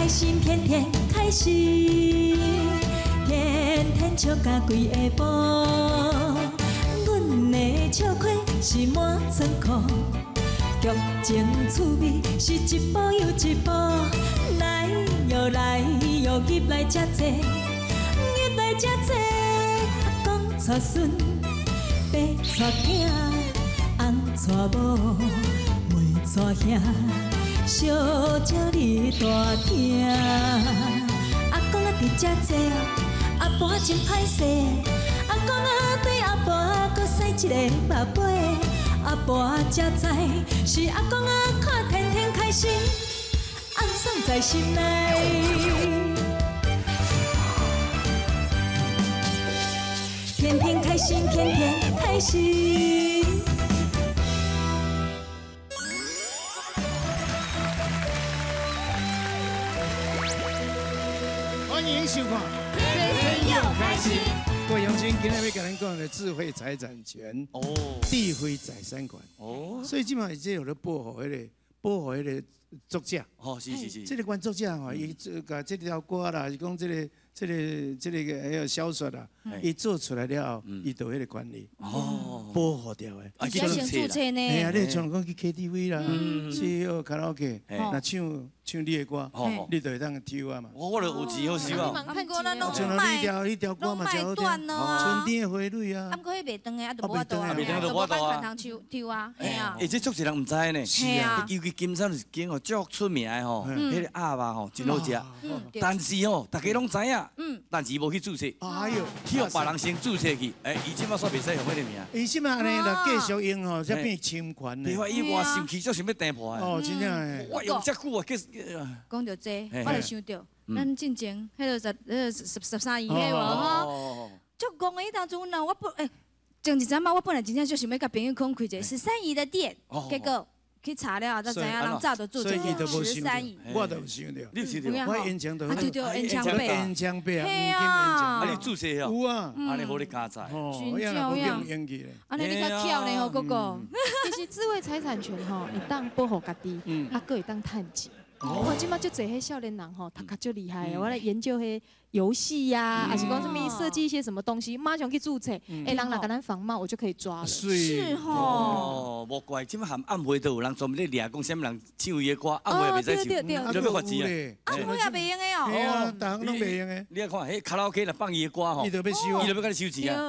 心，天天開心，天天笑甲規下晡。阮的笑虧是滿倉庫，劇情趣味是一步又一步。來喲來喲，入來遮濟，入來遮濟。阿公娶孫，爸娶囝，翁娶某，妹娶兄。小鸟你大听，阿公啊伫遮坐，阿婆真歹势。阿公啊对阿婆阁使一个目尾，阿婆才知是阿公啊看天天開心，暗爽在心內。天天開心，天天開心。歡迎收看，天天又開心。各位鄉親，今日欲共恁講的智慧財產權，哦，智慧財產權，哦，所以這擺這有咧保護彼个，保護彼个作者，哦，是是是，這个原作者吼，伊做共這條歌啦，是講這个、這个、這个彼个小說啦，伊做出來了後，伊就有彼个權利，哦，保護掉的。啊，先註冊呢？嘿啊，你像講去 KTV 啦，去彼个卡拉 OK，若唱唱你的歌，你就會當抽啊嘛。我就有錢好收啊。啊，毋過咱攏像你條彼條歌嘛，真好聽。春天的花蕊啊。啊，毋過彼袂斷的，啊，就無法度啊，就無法通抽抽啊，嘿啊。欸，這足濟人毋知呢。是啊。尤其金山有一間吼足出名的吼，彼个鴨肉吼真好食。但是吼，大家攏知影。但是無去註冊。哎呦，去予別人先註冊去，欸，伊這擺煞袂使用彼个名。伊這擺按呢，若繼續用吼，才變侵權呢。對啊，伊偌生氣，足想欲掟破的。哦，真正的。我用遮久啊，計。講著這，我就想著，咱進前彼个十、彼个十十三姨彼無吼，足戇的彼當陣若我本欸，前一陣仔我本來真正就想欲共朋友講開一个十三姨的店，結果去查了後才知影，人早就註冊十三姨。我都有想著，你有想著？我演唱就啊對對，演唱會，演唱會啊，啊你註冊哦？有啊，按呢好你加載。真正有用去咧。按呢你較巧呢吼，哥哥。其實智慧財產權吼，會當保護家己，啊，閣會當趁錢。我這擺足濟彼少年人吼，讀較足厲害的，我咧研究彼遊戲呀，還是講啥物設計一些什麼東西，馬上去註冊。欸，人若共咱仿冒，我就可以抓了。是吼。哦，無怪，這擺含暗會都有人專門咧掠，講啥物人唱伊的歌，暗會也袂使唱，你欲罰錢啊？暗會也袂用的哦。嘿啊，逐項攏袂用的。你看，彼卡拉 OK 若放伊的歌吼，伊就欲收，伊就欲共你收錢啊。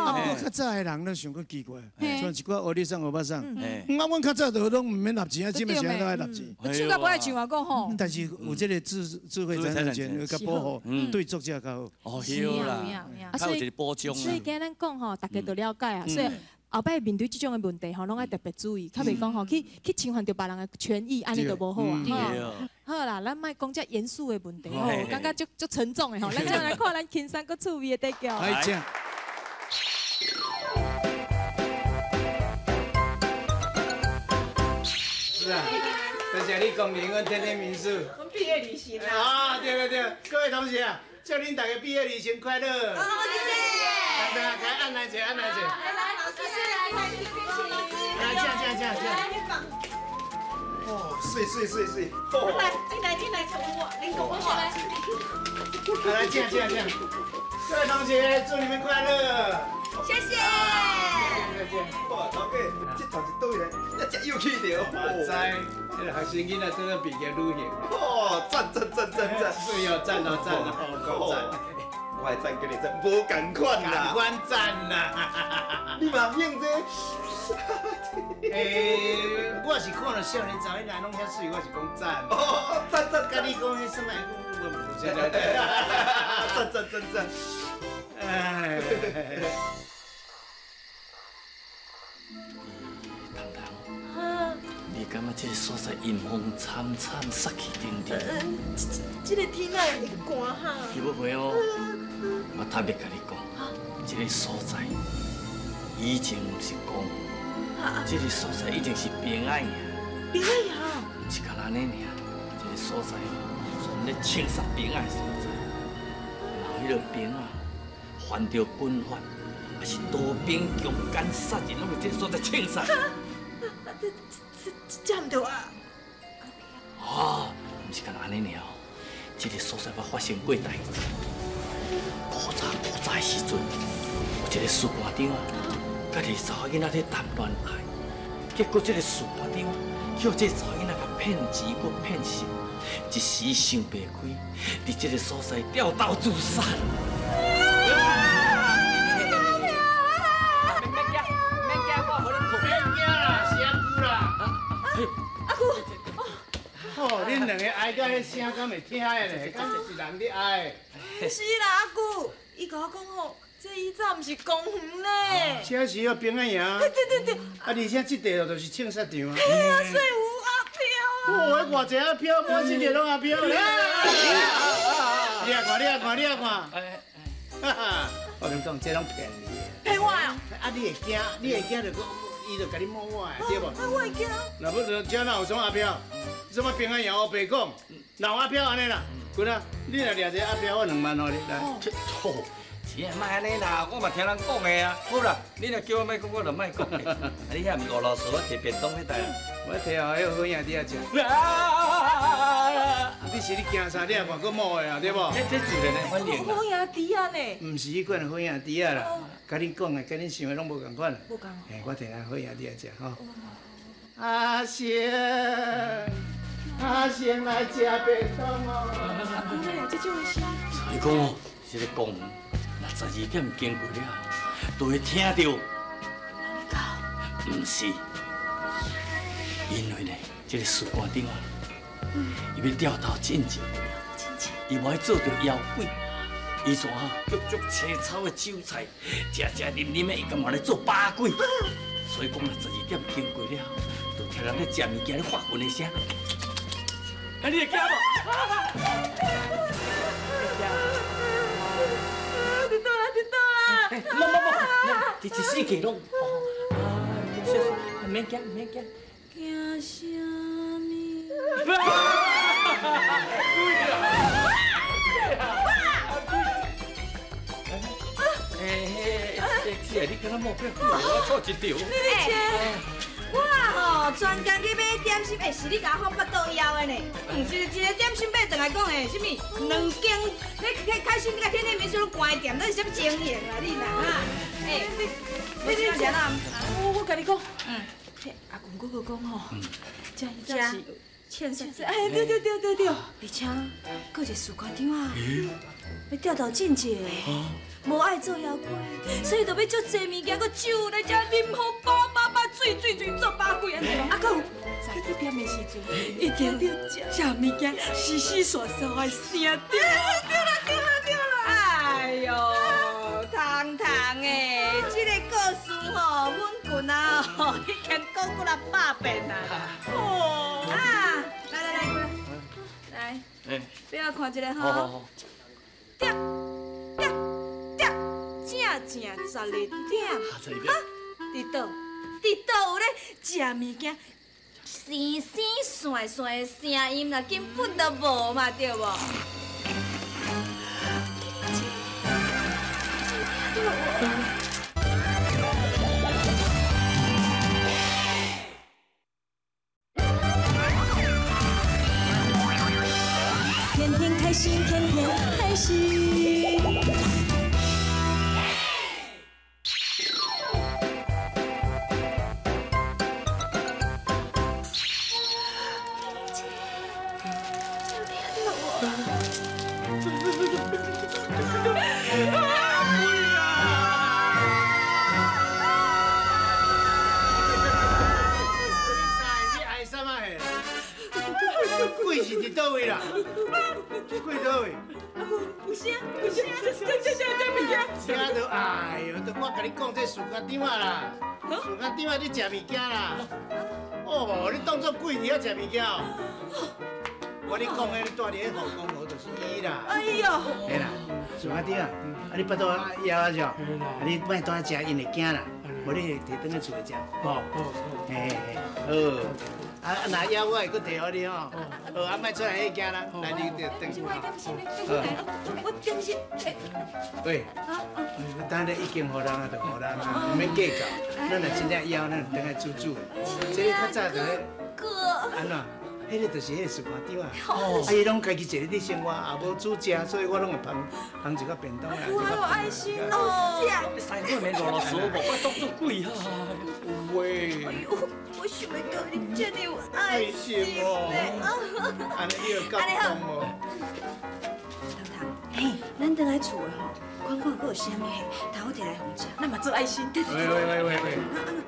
啊，不過較早的人攏想閣奇怪，像一寡歐里桑、歐巴桑，啊，阮較早就攏毋免納錢啊，這擺啥都愛納錢。唱甲無愛唱啊，講吼。但是有這個智慧財產權，較保護，對作者較好。哦，對啦，啊，所以所以今日講吼，大家都了解啊，所以後擺面對這種的問題吼，攏愛特別注意，較袂講吼去侵犯著別人的權益，按呢就無好啊。好啦，咱莫講遮嚴肅的問題吼，感覺足足沉重的吼，咱再來看咱輕鬆閣趣味的底叫。來，請。是啊。多謝你光臨阮天天民宿。阮畢業旅行啊！啊，對對對，各位同學啊，祝恁大家畢業旅行快樂。好，謝謝。來，來，按來者，按來者。來來，老師，來，來，來，這這這這。哦，水水水水。來，進來進來，從我，恁講我來。來來，這這這。各位同學，祝你們快樂。謝謝。哇，老哥，這團是佗位來？這有趣著。我知，這个學生囡仔做做畢業旅行。哦，讚讚讚讚讚！是哦，讚哦讚哦，夠讚。我的讚跟你讚無仝款啦。仝款讚啦。你嘛用這？欸，我是看著少年查某囡仔攏遐媠，我是講讚。哦，讚讚，佮你講彼什麼，我毋知。讚讚讚讚。哎。你感覺這个所在陰風慘慘，殺氣騰騰？這个天哪會寒哈？去不回哦，我特別共你講，這个所在以前毋是講，這个所在已經是平安營。平安營？毋是干焦按呢爾，這个所在專咧清殺兵仔的所在，然後彼个兵仔犯著軍法，抑是刀兵強姦殺人，攏佇這个所在清殺。這這毋對啊！哦，毋是干焦按呢爾哦，这个所在捌发生过代志。古早古早的时阵，有一个士官长啊，佮一个查某囡仔咧谈恋爱，结果这个士官长叫这个查某囡仔共骗钱，阁骗色，一时想袂开，伫这个所在吊刀自杀。免惊，免惊，我予你哭。免惊啦，是阿舅啦。阿舅。哦，恁两个哀到彼声，敢会听的呢？敢是人咧哀？是啦，阿舅，伊共我讲吼，这以早毋是公园呢。这是哦，平安营。对对对。啊，而且这块就是枪杀场啊。嘿啊，所以有阿飘啊。哦，偌济阿飘，满世界拢阿飘。你也看，你也看，你也看。哈哈，我跟你讲，这拢骗你的。骗我哦？啊，你会惊？你会惊就讲，伊就共你摸我的，对无？啊，我会惊。若要就这哪有啥阿飘？什么平安夜乌白讲，哪有阿飘按呢啦？滚啊！你若掠一个阿飘，我2万予你来。错，钱莫按呢啦，我嘛听人讲的啊。好啦，你若叫我莫讲，我就莫讲。啊，你遐毋是俄罗斯，我提便当彼台。我提后彼个好兄弟仔食。你是咧惊啥？你也看阁摸的啊，对无？这自然的反应。好兄弟仔呢？毋是彼款好兄弟仔啦，佮你讲的，佮恁想的拢无仝款。无仝。嘿，我提来好兄弟仔食吼。阿成，阿成来食便当哦。阿公哪有这种的声？所以讲哦，这个公园，若12点经过了，就会听到。毋是，因为呢，这个士官长啊，伊欲吊头进前，伊无爱做著妖鬼，伊就啊足足青草的韭菜，食食啉啉的，伊甘愿咧做饱鬼。所以讲啊，12点经过了，就听人咧食物件咧发魂的声。啊，你会惊无？伫倒啦，伫倒啦！无无无，伫一四季拢。免惊，免惊。惊啥物？哎，你敢若冒表，我错一条。你咧我吼专工去买点心，欸，是你共我放腹肚枵的呢。一个点心买转来讲的，啥物2间，你开心，你甲天天民宿拢关店，那是啥物情形啊？你啦哈？欸，你你食哪？我共你讲，阿公哥哥讲吼，这伊早是欠债，哎，对对对对对，而且阁一个士官长啊，欲吊头进前，无爱做妖怪，所以就欲足济物件，阁酒来食，啉予饱饱饱，醉醉醉做饱鬼按呢。啊，阁有12点的时阵，一定食物件淅淅沙沙的声，对啦对啦对啦！哎呦，糖糖的，这个故事吼，阮群啊吼已经讲几若百遍啊。哦，啊，来来来，来，俾我看一下吼。点点点，正正12点。哈，伫佗？伫佗有咧食物件，生生涮涮的声音啦，根本就无嘛，对无？天天开心，天天开心。鬼是伫佗位啦？鬼佗位？有声，有声，这这这这物件。听到，哎呦，都我共你讲这士官长啊啦，士官长啊，你食物件啦。哦，你当作鬼伫遐食物件哦？我你讲的，你住伫咧后宫楼就是伊啦。哎呦！嘿啦，士官长啊，啊你腹肚枵啊是？啊你莫蹛食，𪜶会惊啦。无你提转去厝里食。哦，嘿嘿嘿，好。啊啊！若枵我会阁提予你吼。好，啊莫出来彼惊啦，来你就转去。我点心。喂，等下已经予人啊，就予人啊，毋免计较。咱若真正枵，咱就转来煮煮。这较早就咧。哥。按怎？彼个就是彼个士官长啊。啊，伊拢家己一个伫生活，也无煮食，所以我拢会捧捧一个便当来。我好有爱心哦。师傅免啰啰嗦，无我当作鬼啊。喂。哎呦，我想袂到你这么有爱心哦。按呢你有感动无？糖糖，嘿，咱转来厝的吼。看看阁有啥物嘿，头摕来予食，咱嘛做爱心。喂喂喂喂喂，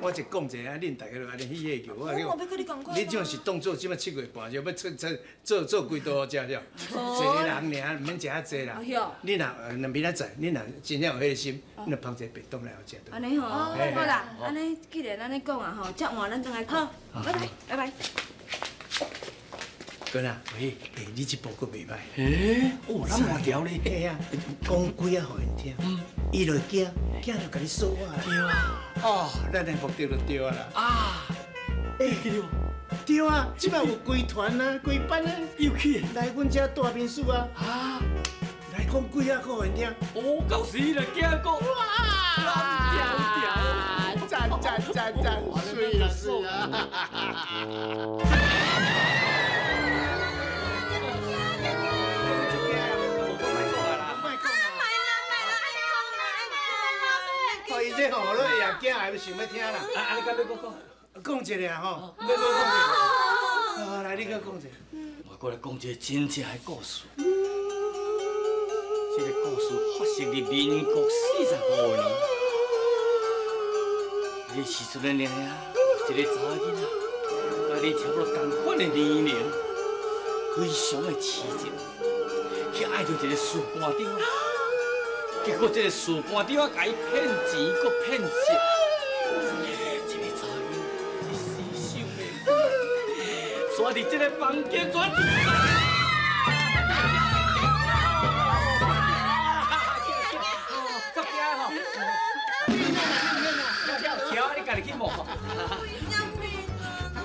我一讲一个，恁大家就按呢喜喜叫。我无欲佮你仝款。你这种是当做这摆7月半，就欲出出做做几桌食了，一个人尔，毋免食遐济啦。你若两边仔载，你若真正有彼个心，你就捧一个便当来予食。按呢吼，好啦，按呢既然按呢讲啊吼，遮晚咱转来好，拜拜，拜拜。哥啊，喂，欸，你这步阁袂歹。欸，哦，咱换条咧。嘿啊，讲几啊，予𪜶听，伊就会惊，惊就共你说啊。对啊。哦，咱的目的就对啊啦。啊。欸，对啊，这摆有规团啊，规班啊，又去来阮遮大民宿啊。啊。来讲几啊，阁予𪜶听。哦，到时伊就惊讲。哇！调调。赞赞赞赞，水啦水啦。伊这吼，拢会也惊，也想欲听啦。啊，你敢欲阁讲？讲一个吼，欲阁讲一个。好，来，你阁讲一个。我阁来讲一个真正的故事。这个故事发生伫民国45年。彼时阵的尔啊，一个查某囡仔，佮你差不多仝款的年龄，非常的痴情，去爱著一个士官长。结果这个士官长啊，共伊骗钱，阁骗色。这个查某囡仔一时想袂开，煞伫这个房间转。足惊吼！跳，你家己去摸。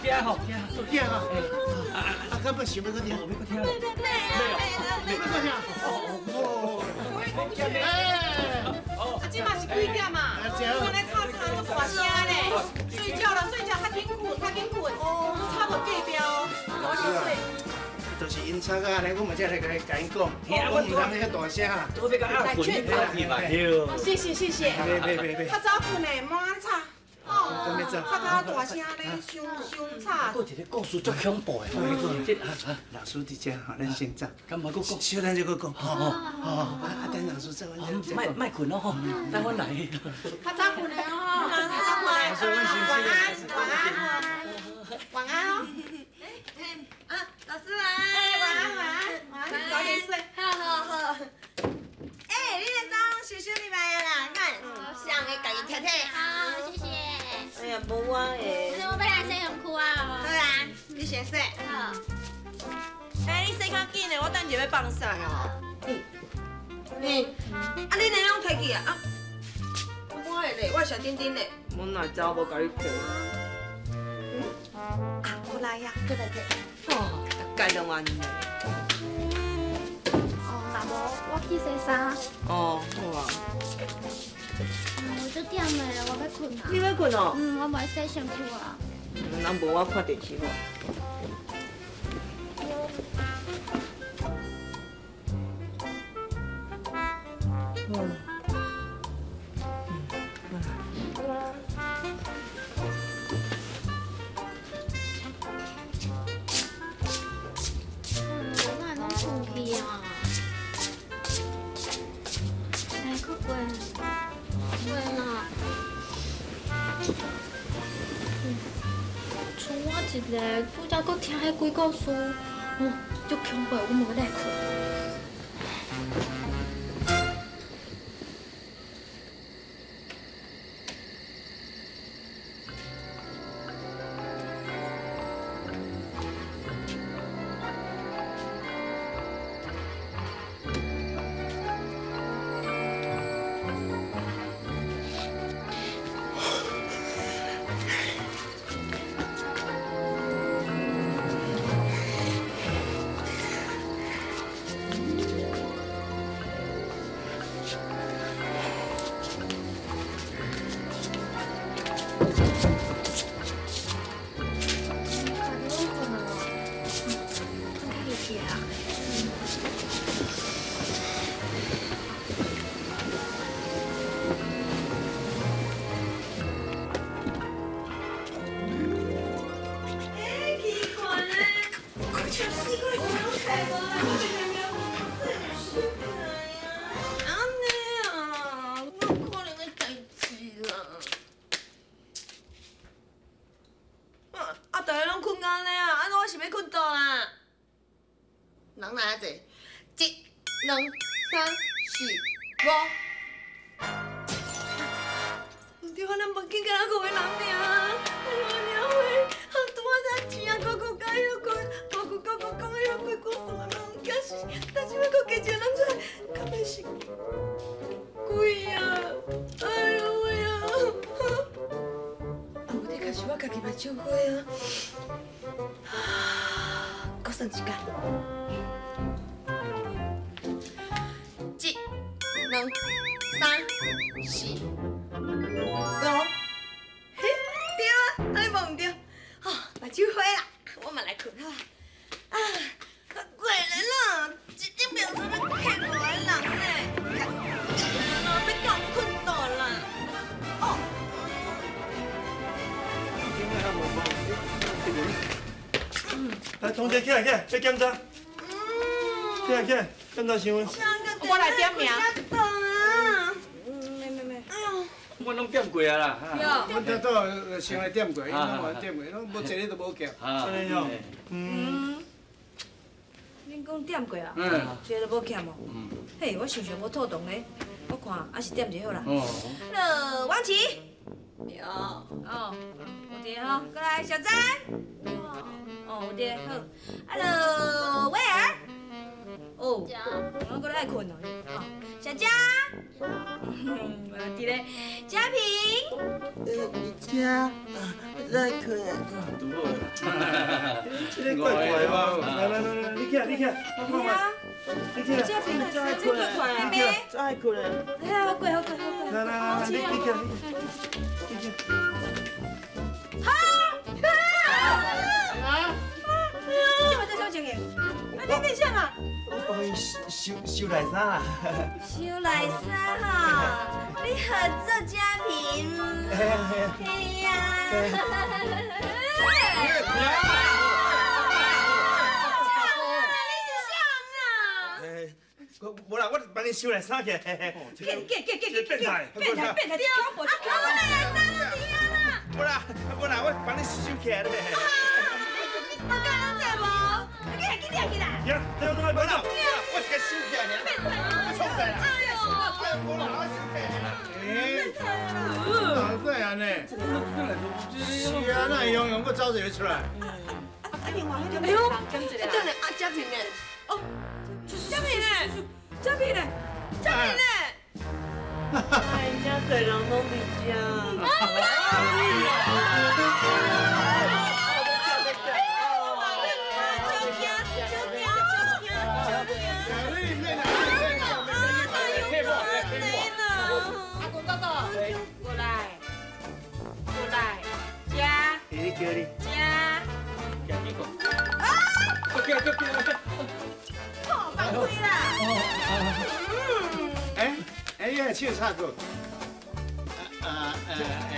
惊吼，惊，惊吼！啊，敢欲想欲阁听？欲阁听？没有，欲阁听？哦。哎，啊，这嘛是几点啊？我来吵吵足大声咧，睡觉啦，睡觉，较紧困，较紧困，哦，吵到隔壁哦，早点睡。就是𪜶吵到按呢，我嘛才来共𪜶讲，我毋通遐大声啦。都欲共阿困，你去嘛？对。谢谢谢谢。别别别别。较早困的，莫按呢吵。哦，吵到大声咧，伤伤吵。阁一个故事足恐怖的。这老师伫遮吼，咱先走。敢莫阁讲？小等下阁讲。好好好，啊等老师走，莫莫困咯吼，等阮来。较早困的吼，较早困。晚安，晚安，晚安哦。啊，老师晚安。晚安，晚安，晚安，早点睡。好好好。哎，你的衫拢收收入来啊啦，咱上个家己摕摕。好，谢谢。哎呀，无我的。那我欲来洗身躯啊。好啊，你先洗。好。哎，你洗较紧的，我等下欲放屎哦。嗯。啊，你的拢摕去啊？啊，我的咧，我的小丁丁咧。我哪知我无共你摕。啊，我来呀，过来摕。哦，大概拢按呢。哦，那无我去洗衫。哦，好啊。我足忝的，我欲睏啊。你欲睏哦？嗯，我无爱洗身躯啊。那无我看电视好。嗯。我哪会拢睏去啊？哎，阁过，过啦。剩我一个，拄才阁听彼鬼故事，哦，足恐怖，我无欲来睏。人哪济？一、两、三、四、五。毋对，咱房间敢若五个人尔。哎呦，娘喂，啊，拄仔才钱啊，哥哥讲迄个，哥哥哥哥讲彼个鬼故事，我拢惊死。但是我阁加一个人出来，敢会是鬼啊？哎呦喂啊！啊，无这确实我家己目睭花啊。阁算一工。一、两、三、四、五，嘿，对啊，按呢无毋对，吼，目睭花啦，我嘛来睏好啊。啊，过年啦，一顶庙做欲骗五个人呢，欲共睏倒啦。哦。来，同学起来起来，欲检查。起来起来，检查新闻。我来点名。哎呦，我拢点过啊啦。阮头拄先来点过，伊拢无点过，拢无一个都无欠。按呢哦。嗯。恁讲点过啊？一个都无欠哦。嘿，我想想无妥当咧，我看还是点一下好啦。哦。好，王琪。有。哦，有伫吼，过来小詹。哦，有伫好。Hello，威尔。哦，我阁咧爱睏哦，吼，小佳，伫咧，嘉平，佳，在睏。拄好。这个怪怪的哦，来来来来，你起来你起来，我看觅。你起来。嘉平，这怪怪的，这爱睏的。哎呀，好过好过好过。来来来，你起来，你起来。好。啊！这摆在啥情形？啊，你你啥啊？我帮伊收收内衫啦。收内衫哈，你好做嘉平。嘿呀。你是啥啊？无啦，我帮你收内衫起来。给给给给变态，变态变态，啊，我内衫拢伫遐啦。无啦无啦，我帮你收起来咧。我讲拢济无？你起来，起来，起来！呀，对对对，无啦，我是共收起来尔。创啥啦？哎呦，哎无啦，我收起来啦。哎，哪会按呢？是啊，哪会用用阁走一个出来？啊，另外彼个，哎呦，等下啊，嘉平呢？哦，嘉平呢？嘉平呢？嘉平呢？哎，遮济人拢伫遮。阿公哥哥，过来，过来，吃。你叫你。吃。吃几个？啊！快叫叫叫！好，放开啦！哎哎，你个手插过？啊哎哎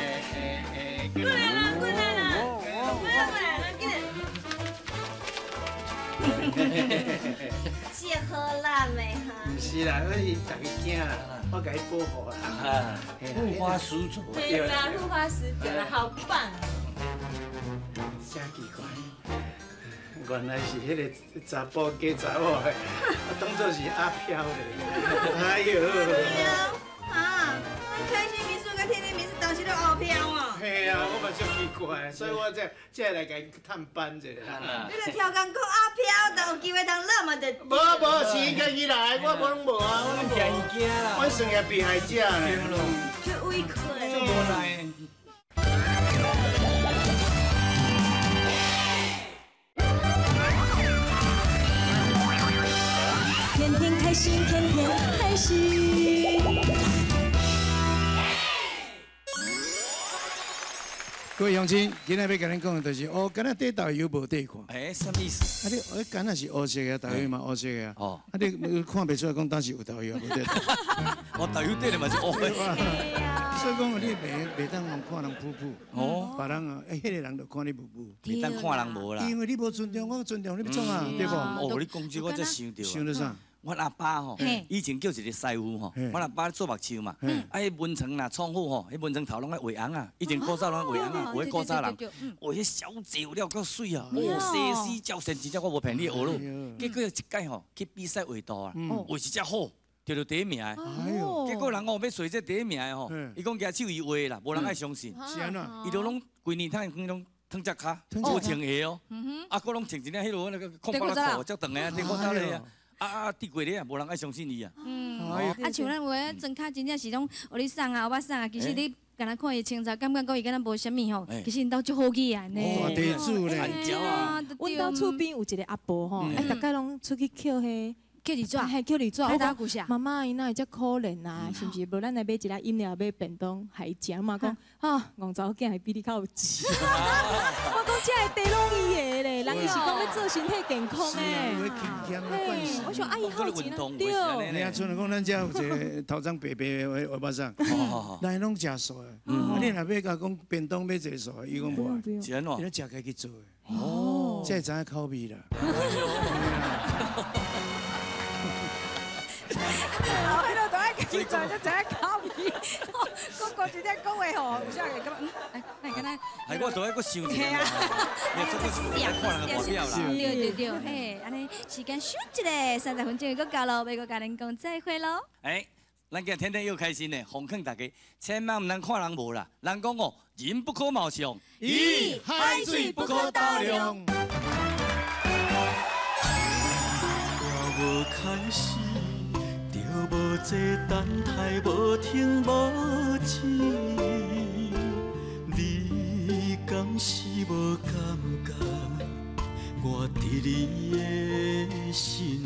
哎！过来啦，过来啦，过来过来，紧来。这好啦没哈？毋是啦，我是大家惊啦，我共伊保护啦。护花使者。对啦，护花使者啦，好棒！真奇怪，原来是彼个查埔加查某的，当作是阿飘咧。哎呦！啊，咱开心民宿佮天天民宿当时都乌飘哦。嘿啊，我嘛足奇怪，所以我才才来共伊探班者啦。你著超工讲阿飘，就有机会通落嘛就。无无，是伊家己来，我无拢无啊，我拢无。惊啦！我算系被害者呢。足委屈。足无奈。天天开心，天天开心。各位乡亲，今仔欲共恁讲的就是，乌敢若缀豆油无缀看。哎，啥物意思？啊你，我敢若是乌色的，豆油嘛乌色的啊。哦。啊你看袂出来讲当时有豆油无缀。我豆油缀的嘛是乌的。所以讲你袂当用看人普普。哦。别人啊，欸，彼个人就看你无母。袂当看人无啦。因为你无尊重，我尊重你欲创啊，对无？哦，你讲这我才想著。想著啥？阮阿爸吼，以前叫一个师傅吼，阮阿爸做目睭嘛，啊，彼门床啦、窗户吼，彼门床头拢爱画红啊，以前古早拢爱画红啊，画古早人，画彼小济有了够媠啊，哦，西施照神，真正我无骗你学咯。结果一届吼去比赛画图啊，画一只虎，得著第一名的。结果人哦欲揣这第一名的吼，伊讲举手伊画啦，无人爱相信。是按怎？伊就拢规年通拢脱只跤，无穿鞋哦，啊，阁拢穿一领彼落那个空包仔裤，足长的，短裤仔咧啊。啊啊！滴过咧啊，无人爱相信伊啊。啊，像咱有的庄跤真正是拢予你送啊，我送啊，其实你敢若看伊清早，感觉讲伊敢若无啥物吼，其实𪜶兜足好语啊呢。大地主咧，阮兜厝边有一个阿婆吼，哎，逐摆拢出去捡彼。捡字纸，嘿，捡字纸。我讲妈妈，伊哪会遮可怜啊？是毋是？无咱来买一粒饮料，买便当，予伊食嘛？讲哈，戆查某囝会比你较有钱。我讲这个地拢伊的咧，人伊是讲欲做身体健康的。嘿，我想阿姨好钱啊，对。你啊，像讲咱遮有一个头鬃白白的欧巴桑，咱拢食素的。啊，你若欲共讲便当买一个素的，伊讲无爱，是按怎？伊拢食家己做的。哦，这会知影口味啦。后彼落就爱家己做，才知影口味。讲讲一点讲话吼，有啥会感觉嗯，哎，那敢若？哎，我都爱阁想一下。你这个是看人的外表啦。对对对，嘿，按呢时间翕一下，30分钟阁到咯，欲阁共恁讲再会咯。哎，咱今日天天又开心呢，奉劝大家千万毋通看人无啦，人讲哦，人不可貌相，咦，海水不可斗量。无开始。无这等待，无停无止，你敢是无感觉？我伫你的身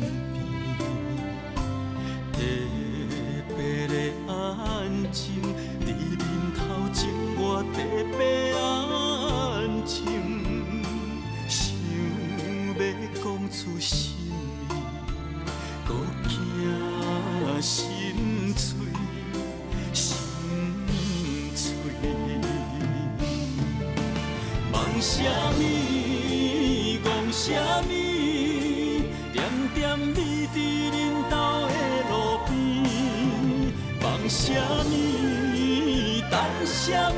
边，特别的安静，你面头前我特别安静，想欲讲出心意，阁惊心碎，心碎。梦啥物，戆啥物，点点你伫恁兜的路边。梦啥物，等啥物，